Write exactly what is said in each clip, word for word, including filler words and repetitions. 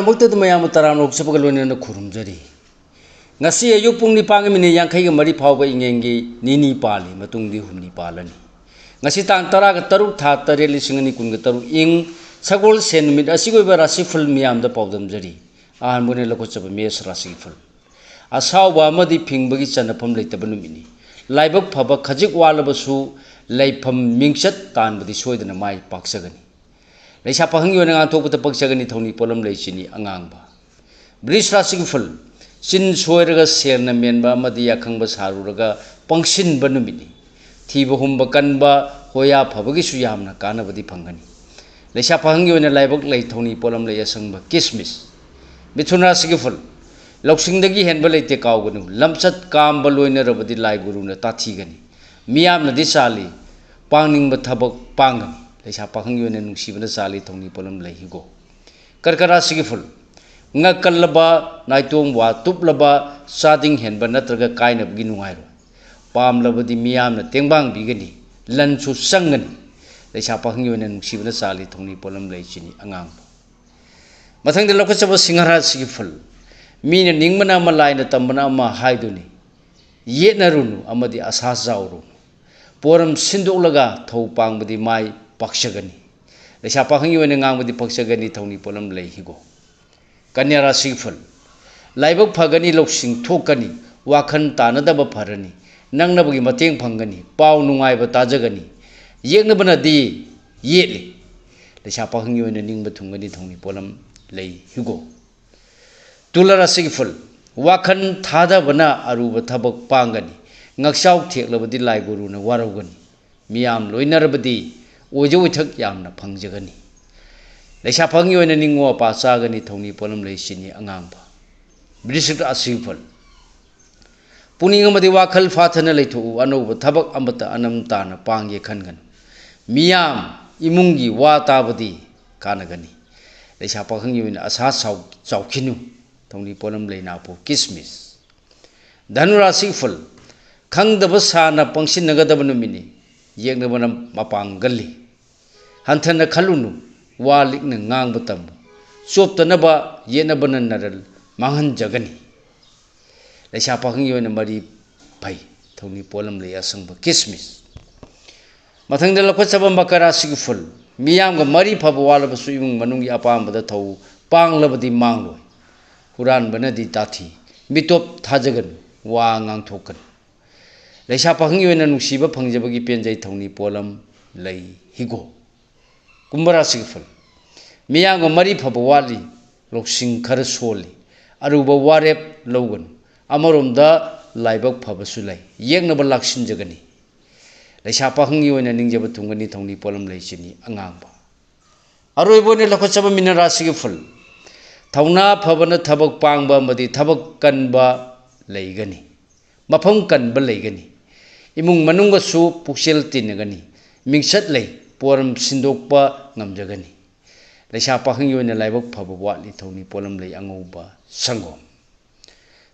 ꯃꯛꯇꯗ ꯃꯌꯥꯝꯕꯨ ꯇꯔꯥꯝꯅ ꯑꯣꯛꯆꯕꯒ ꯂꯣꯏꯅꯅ ꯈꯨꯔꯨꯝꯖꯔꯤ꯫ ꯉꯁꯤ ꯑꯌꯨꯛ ꯄꯨꯡ ꯅꯤꯄꯥꯟꯒꯤ ꯃꯤꯅꯤꯠ ꯌꯥꯡꯈꯩꯒ ꯃꯔꯤ ꯐꯥꯎꯕ ꯏꯉꯦꯟꯒꯤ ꯅꯤꯅꯤ ꯄꯥꯜꯂꯤ, ꯃꯇꯨꯡꯗꯤ ꯍꯨꯝꯅꯤ ꯄꯥꯜꯂꯅꯤ꯫ ꯉꯁꯤ ꯇꯥꯡ ꯇꯔꯥꯒ ꯇꯔꯨꯛ, ꯊꯥ ꯇꯔꯦꯠ, ꯂꯤꯁꯤꯡ ꯑꯅꯤ ꯀꯨꯟꯒ ꯇꯔꯨꯛ, ꯏꯪ ꯁꯒꯣꯜꯁꯦꯟ ꯅꯨꯃꯤꯠ ꯑꯁꯤꯒꯤ ꯑꯣꯏꯕ ꯔꯥꯁꯤꯐꯜ ꯃꯤꯌꯥꯝꯗ ꯄꯥꯎꯗꯝꯖꯔꯤ꯫ ꯑꯍꯥꯟꯕ ꯑꯣꯏꯅ ꯂꯧꯈꯠꯆꯕ ꯃꯦꯁ ꯔꯥꯁꯤꯒꯤ ꯐꯜ꯫ ꯑꯁꯥꯎꯕ ꯑꯃꯗꯤ ꯐꯤꯡꯕꯒꯤ ꯆꯟꯅꯐꯝ ꯂꯩꯇꯕ ꯅꯨꯃꯤꯠꯅꯤ꯫ ꯂꯥꯏꯕꯛ ꯐꯕ ꯈꯖꯤꯛ ꯋꯥꯠꯂꯕꯁꯨ ꯂꯩꯐꯝ ꯃꯤꯡꯆꯠ ꯇꯥꯟꯕꯗꯤ ꯁꯣꯏꯗꯅ ꯃꯥꯏ ꯄꯥꯛꯆꯒꯅꯤ꯫ ꯂꯩꯁꯥ ꯄꯥꯈꯪꯒꯤ ꯑꯣꯏꯅ ꯉꯥꯡꯊꯣꯛꯄꯗ ꯄꯛꯆꯒꯅꯤ, ꯊꯧꯅꯤ ꯄꯣꯠꯂꯝ ꯂꯩ ꯆꯤꯅꯤ ꯑꯉꯥꯡꯕ꯫ ꯕ꯭ꯔꯤꯁ ꯔꯥꯁꯤꯒꯤ ꯐꯜ꯫ ꯆꯤꯟ ꯁꯣꯏꯔꯒ ꯁꯦꯜꯅ ꯃꯦꯟꯕ ꯑꯃꯗꯤ ꯌꯥꯈꯪꯕ ꯁꯥꯔꯨꯔꯒ ꯄꯪꯁꯤꯟꯕ ꯅꯨꯃꯤꯠꯅꯤ꯫ ꯊꯤꯕ ꯍꯨꯝꯕ ꯀꯟꯕ, ꯍꯣꯌꯥ ꯐꯕꯒꯤꯁꯨ ꯌꯥꯝꯅ ꯀꯥꯟꯅꯕꯗꯤ ꯐꯪꯒꯅꯤ꯫ ꯂꯩꯁꯥ ꯄꯥꯈꯪꯒꯤ ꯑꯣꯏꯅ ꯂꯥꯏꯕꯛ ꯂꯩ, ꯊꯧꯅꯤ ꯄꯣꯠꯂꯝ ꯂꯩ ꯑꯁꯪꯕ, ꯀꯤꯁꯃꯤꯁ꯫ ꯃꯤꯊꯨꯟ ꯔꯥꯁꯤꯒꯤ ꯐꯜ꯫ ꯂꯧꯁꯤꯡꯗꯒꯤ ꯍꯦꯟꯕ ꯂꯩꯇꯦ ꯀꯥꯎꯒꯅꯨ꯫ ꯂꯝꯆꯠ ꯀꯥꯝꯕ ꯂꯣꯏꯅꯔꯕꯗꯤ ꯂꯥꯏ ꯒꯨꯔꯨꯅ ꯇꯥꯊꯤꯒꯅꯤ꯫ ꯃꯤꯌꯥꯝꯅꯗꯤ ꯆꯥꯜꯂꯤ, ꯄꯥꯡꯅꯤꯡꯕ ꯊꯕꯛ ꯄꯥꯡꯒꯅꯤ꯫ ꯂꯩꯁꯥ ꯄꯥꯈꯪꯒꯤ ꯑꯣꯏꯅ ꯅꯨꯡꯁꯤꯕꯅ ꯆꯥꯜꯂꯤ, ꯊꯧꯅꯤ ꯄꯣꯠꯂꯝ ꯂꯩ ꯍꯤꯒꯣꯛ꯫ ꯀꯔꯀ ꯔꯥꯁꯤꯒꯤ ꯐꯜ꯫ ꯉꯛꯀꯜꯂꯕ, ꯅꯥꯏꯇꯣꯝ ꯋꯥ ꯇꯨꯞꯂꯕ, ꯆꯥꯗꯤꯡ ꯍꯦꯟꯕ ꯅꯠꯇ꯭ꯔꯒ ꯀꯥꯏꯅꯕꯒꯤ ꯅꯨꯡꯉꯥꯏꯔꯣꯏ꯫ ꯄꯥꯝꯂꯕꯗꯤ ꯃꯤꯌꯥꯝꯅ ꯇꯦꯡꯕꯥꯡꯕꯤꯒꯅꯤ, ꯂꯟꯁꯨ ꯆꯪꯒꯅꯤ꯫ ꯂꯩꯁꯥ ꯄꯥꯈꯪꯒꯤ ꯑꯣꯏꯅ ꯅꯨꯡꯁꯤꯕꯅ ꯆꯥꯜꯂꯤ, ꯊꯧꯅꯤ ꯄꯣꯠꯂꯝ ꯂꯩ ꯆꯤꯅꯤ ꯑꯉꯥꯡꯕ꯫ ꯃꯊꯪꯗ ꯂꯧꯈꯠꯆꯕ ꯁꯤꯡꯍ ꯔꯥꯁꯤꯒꯤ ꯐꯜ꯫ ꯃꯤꯅ ꯅꯤꯡꯕꯅ ꯑꯃ, ꯂꯥꯏꯅ ꯇꯝꯕꯅ ꯑꯃ ꯍꯥꯏꯗꯨꯅꯤ꯫ ꯌꯦꯠꯅꯔꯨꯅꯨ ꯑꯃꯗꯤ ꯑꯁꯥ ꯆꯥꯎꯔꯨꯅꯨ꯫ ꯄꯣꯔꯝ ꯁꯤꯟꯗꯣꯛꯂꯒ ꯊꯧ ꯄꯥꯡꯕꯗꯤ ꯃꯥꯏ ꯄꯥꯛꯆꯒꯅꯤ꯫ ꯂꯩꯁꯥ ꯄꯥꯈꯪꯒꯤ ꯑꯣꯏꯅ ꯉꯥꯡꯕꯗꯤ ꯄꯛꯆꯒꯅꯤ, ꯊꯧꯅꯤ ꯄꯣꯠꯂꯝ ꯂꯩ ꯍꯤꯒꯣꯛ꯫ ꯀꯟꯌꯥ ꯔꯥꯁꯤꯒꯤ ꯐꯜ꯫ ꯂꯥꯏꯕꯛ ꯐꯒꯅꯤ, ꯂꯧꯁꯤꯡ ꯊꯣꯛꯀꯅꯤ, ꯋꯥꯈꯜ ꯇꯥꯅꯗꯕ ꯐꯔꯅꯤ, ꯅꯛꯅꯕꯒꯤ ꯃꯇꯦꯡ ꯐꯪꯒꯅꯤ, ꯄꯥꯎ ꯅꯨꯡꯉꯥꯏꯕ ꯇꯥꯖꯒꯅꯤ꯫ ꯌꯦꯛꯅꯕꯅꯗꯤ ꯌꯦꯠꯂꯤ꯫ ꯂꯩꯁꯥ ꯄꯥꯈꯪꯒꯤ ꯑꯣꯏꯅ ꯅꯤꯡꯕ ꯊꯨꯡꯒꯅꯤ, ꯊꯧꯅꯤ ꯄꯣꯠꯂꯝ ꯂꯩ ꯍꯤꯒꯣꯛ꯫ ꯇꯨꯂꯥ ꯔꯥꯁꯤꯒꯤ ꯐꯜ꯫ ꯋꯥꯈꯜ ꯊꯥꯗꯕꯅ ꯑꯔꯨꯕ ꯊꯕꯛ ꯄꯥꯡꯒꯅꯤ꯫ ꯉꯛꯆꯥꯎ ꯊꯦꯛꯂꯕꯗꯤ ꯂꯥꯏ ꯒꯨꯔꯨꯅ ꯋꯥꯔꯧꯒꯅꯤ꯫ ꯃꯤꯌꯥꯝ ꯂꯣꯏꯅꯔꯕꯗꯤ ꯑꯣꯏꯖ ꯑꯣꯏꯊꯛ ꯌꯥꯝꯅ ꯐꯪꯖꯒꯅꯤ꯫ ꯂꯩꯁꯥ ꯄꯥꯈꯪꯒꯤ ꯑꯣꯏꯅ ꯅꯤꯡꯉꯣ ꯑꯄꯥ ꯆꯥꯒꯅꯤ, ꯊꯧꯅꯤ ꯄꯣꯠꯂꯝ ꯂꯩ ꯆꯤꯅꯤ ꯑꯉꯥꯡꯕ꯫ ꯕ꯭ꯔꯤꯁꯤꯛ ꯔꯥꯁꯤꯒꯤ ꯐꯜ꯫ ꯄꯨꯛꯅꯤꯡ ꯑꯃꯗꯤ ꯋꯥꯈꯜ ꯐꯥꯊꯅ ꯂꯩꯊꯣꯛꯎ, ꯑꯅꯧꯕ ꯊꯕꯛ ꯑꯃꯠꯇ ꯑꯅꯝ ꯇꯥꯅ ꯄꯥꯡꯒꯦ ꯈꯟꯒꯅꯨ꯫ ꯃꯤꯌꯥꯝ ꯏꯃꯨꯡꯒꯤ ꯋꯥ ꯇꯥꯕꯗꯤ ꯀꯥꯟꯅꯒꯅꯤ꯫ ꯂꯩꯁꯥ ꯄꯥꯈꯪꯒꯤ ꯑꯣꯏꯅ ꯑꯁꯥ ꯆꯥꯎ-, ꯆꯥꯎꯈꯤꯅꯨ꯫ ꯊꯧꯅꯤ ꯄꯣꯠꯂꯝ ꯂꯩ ꯅꯥꯄꯨ ꯀꯤꯁꯃꯤꯁ꯫ ꯙꯅꯨ ꯔꯥꯁꯤꯒꯤ ꯐꯜ꯫ ꯈꯪꯗꯕ ꯁꯥꯅ ꯄꯪꯁꯤꯟꯅꯒꯗꯕ ꯅꯨꯃꯤꯠꯅꯤ꯫ ꯌꯦꯛꯅꯕꯅ ꯃꯄꯥꯡꯒꯜꯂꯤ꯫ ꯍꯟꯊꯅ ꯈꯜꯂꯨꯅꯨ, ꯋꯥ ꯂꯤꯛꯅ ꯉꯥꯡꯕ ꯇꯝꯃꯨ꯫ ꯆꯣꯞꯇꯅꯕ ꯌꯦꯠꯅꯕꯅ ꯅꯔꯜ ꯃꯥꯡꯍꯟꯖꯒꯅꯤ꯫ ꯂꯩꯁꯥ ꯄꯥꯈꯪꯒꯤ ꯑꯣꯏꯅ ꯃꯔꯤ ꯐꯩ, ꯊꯧꯅꯤ ꯄꯣꯠꯂꯝ ꯂꯩ ꯑꯁꯪꯕ ꯀꯤꯁꯃꯤꯁ꯫ ꯃꯊꯪꯗ ꯂꯧꯈꯠꯆꯕ ꯃꯀꯔ ꯔꯥꯁꯤꯒꯤ ꯐꯨꯜ, ꯃꯤꯌꯥꯝꯒ ꯃꯔꯤ ꯐꯕ ꯋꯥꯠꯂꯕꯁꯨ ꯏꯃꯨꯡ ꯃꯅꯨꯡꯒꯤ ꯑꯄꯥꯝꯕꯗ ꯊꯧ ꯄꯥꯡꯂꯕꯗꯤ ꯃꯥꯡꯂꯣꯏ꯫ ꯍꯨꯔꯥꯟꯕꯅꯗꯤ ꯇꯥꯊꯤ, ꯃꯤꯇꯣꯞ ꯊꯥꯖꯒꯅꯨ, ꯋꯥ ꯉꯥꯡꯊꯣꯛꯀꯅꯨ꯫ ꯂꯩꯁꯥ ꯄꯥꯈꯪꯒꯤ ꯑꯣꯏꯅ ꯅꯨꯡꯁꯤꯕ ꯐꯪꯖꯕꯒꯤ ꯄꯦꯟꯖꯩ, ꯊꯧꯅꯤ ꯄꯣꯠꯂꯝ ꯂꯩ ꯍꯤꯒꯣꯛ꯫ ꯀꯨꯝꯚ ꯔꯥꯁꯤꯒꯤ ꯐꯨꯜ, ꯃꯤꯌꯥꯝꯒ ꯃꯔꯤ ꯐꯕ ꯋꯥꯠꯂꯤ, ꯂꯧꯁꯤꯡ ꯈꯔ ꯁꯣꯜꯂꯤ, ꯑꯔꯨꯕ ꯋꯥꯔꯦꯞ ꯂꯧꯒꯅꯨ꯫ ꯑꯃꯔꯣꯝꯗ ꯂꯥꯏꯕꯛ ꯐꯕꯁꯨ ꯂꯩ, ꯌꯦꯛꯅꯕ ꯂꯥꯛꯁꯤꯟꯖꯒꯅꯤ꯫ ꯂꯩꯁꯥ ꯄꯥꯈꯪꯒꯤ ꯑꯣꯏꯅ ꯅꯤꯡꯖꯕ ꯊꯨꯡꯒꯅꯤ, ꯊꯧꯅꯤ ꯄꯣꯠꯂꯝ ꯂꯩ ꯆꯤꯅꯤ ꯑꯉꯥꯡꯕ꯫ ꯑꯔꯣꯏꯕ ꯑꯣꯏꯅ ꯂꯧꯈꯠꯆꯕ ꯃꯤꯅ ꯔꯥꯁꯤꯒꯤ ꯐꯨꯜ, ꯊꯧꯅꯥ ꯐꯕꯅ ꯊꯕꯛ ꯄꯥꯡꯕ ꯑꯃꯗꯤ ꯊꯕꯛ ꯀꯟꯕ ꯂꯩꯒꯅꯤ, ꯃꯐꯝ ꯀꯟꯕ ꯂꯩꯒꯅꯤ꯫ ꯏꯃꯨꯡ ꯃꯅꯨꯡꯒꯁꯨ ꯄꯨꯛꯆꯦꯜ ꯇꯤꯟꯅꯒꯅꯤ, ꯃꯤꯡꯆꯠ ꯂꯩ, ꯄꯣꯔꯝ ꯁꯤꯟꯗꯣꯛꯄ ꯉꯝꯖꯒꯅꯤ꯫ ꯂꯩꯁꯥ ꯄꯥꯈꯪꯒꯤ ꯑꯣꯏꯅ ꯂꯥꯏꯕꯛ ꯐꯕ ꯋꯥꯠꯂꯤ, ꯊꯧꯅꯤ ꯄꯣꯠꯂꯝ ꯂꯩ ꯑꯉꯧꯕ ꯁꯪꯒꯣꯝ꯫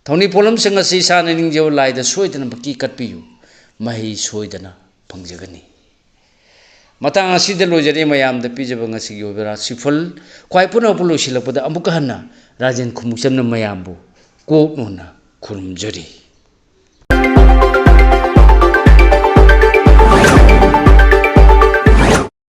ꯊꯧꯅꯤ ꯄꯣꯠꯂꯝꯁꯤꯡ ꯑꯁꯤ ꯏꯁꯥꯅ ꯅꯤꯡꯖꯕ ꯂꯥꯏꯗ ꯁꯣꯏꯗꯅꯃꯛꯀꯤ ꯀꯠꯄꯤꯌꯨ, ꯃꯍꯩ ꯁꯣꯏꯗꯅ ꯐꯪꯖꯒꯅꯤ꯫ ꯃꯇꯥꯡ ꯑꯁꯤꯗ ꯂꯣꯏꯖꯔꯦ ꯃꯌꯥꯝꯗ ꯄꯤꯖꯕ ꯉꯁꯤꯒꯤ ꯑꯣꯏꯕ ꯔꯥꯁꯤꯐꯜ꯫ ꯈ꯭ꯋꯥꯏ ꯄꯨꯝꯅꯃꯛꯄꯨ ꯂꯣꯏꯁꯤꯜꯂꯛꯄꯗ ꯑꯃꯨꯛꯀ ꯍꯟꯅ ꯔꯥꯖꯦꯟ ꯈꯨꯃꯨꯛꯆꯝꯅ ꯃꯌꯥꯝꯕꯨ ꯀꯣꯛ ꯅꯣꯟꯅ ꯈꯨꯔꯨꯝꯖꯔꯤ꯫